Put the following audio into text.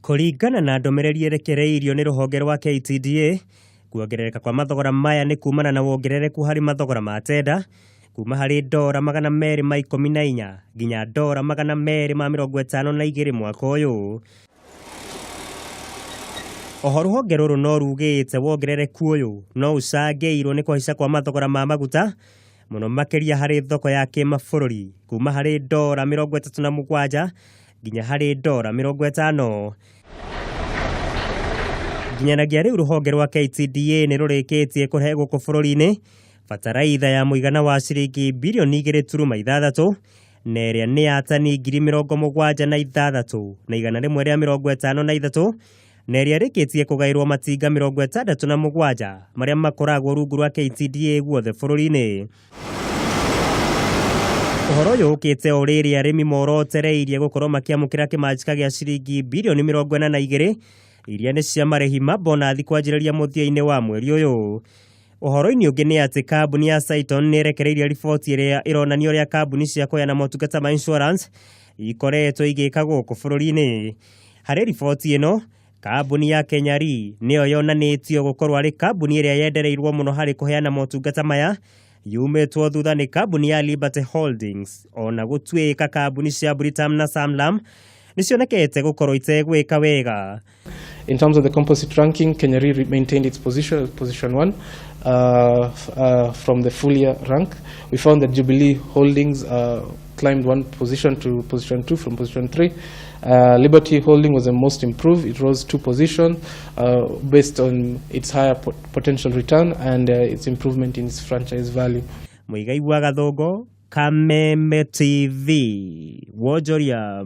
Kũringana na ndũmĩrĩri ĩrekereirio nĩ rũhonge rwa KTDA, kuongerereka kwa mathogora maya nĩ kumana na wongerereku harĩ mathogora ma tenda kuma harĩ ndora 214 nginya ndora 252 mwaka ũyũ. Oho rũhonge rũrũ no rugĩte wongerereku ũyũ no ũcangĩirwo nĩ kũhaica kwa mathogora ma maguta mũno makĩria harĩ thoko ya kĩmabũrũri kuma harĩ ndora 37 nginya harĩ ndora 50. Nginyanagia rĩu rũhonge rwa KTDA nĩ rũrĩkĩtie kũrehe gũkũ bũrũri-inĩ bataraitha ya mũigana wa ciringi birioni 2.6 na ĩrĩa nĩ ya tani 76,153 na ĩrĩa ĩrĩkĩtie kũgaĩrwo matinga 67 marĩa makoragwo rungu rwa KTDA guothe bũrũri-inĩ. Ũhoro ũyũ ũkĩte o rĩrĩ arĩmi morotereirie gũkorwo makĩamũkĩra kĩmanjĩka gĩa ciringi birioni 42 iria nĩ cia marĩhi ma bonathi kwanjĩrĩria mũthia-inĩ wa mweri ũyũ. Ũhoro-inĩ ũngĩ nĩ atĩ kambuni ya Cyton nĩ ĩrekereirie riboti ĩrĩa ĩronania ũrĩa kambuni cia kũheana motungata ma insurance ikoretwo igĩka gũkũ bũrũri-inĩ. Harĩ riboti ĩno, kambuni ya Kenya Re nĩyo yonanĩtio gũkorwo arĩ kambuni ĩrĩa yendereirwo mũno harĩ kũheana motungata maya yumĩtwo thutha nĩ kambuni ya Liberty Holdings ona gũtuĩka kambuni cia Britam na Sanlam nĩcionekete gũkorwo itegwĩka wega. In terms of the composite ranking, Kenya Re maintained its position, position one, from the full year rank. We found that Jubilee Holdings climbed one position to position two from position three. Liberty Holding was the most improved. It rose two positions based on its higher potential return and its improvement in its franchise value. Muigai wa Gathongo, Kameme TV, Wonjoria.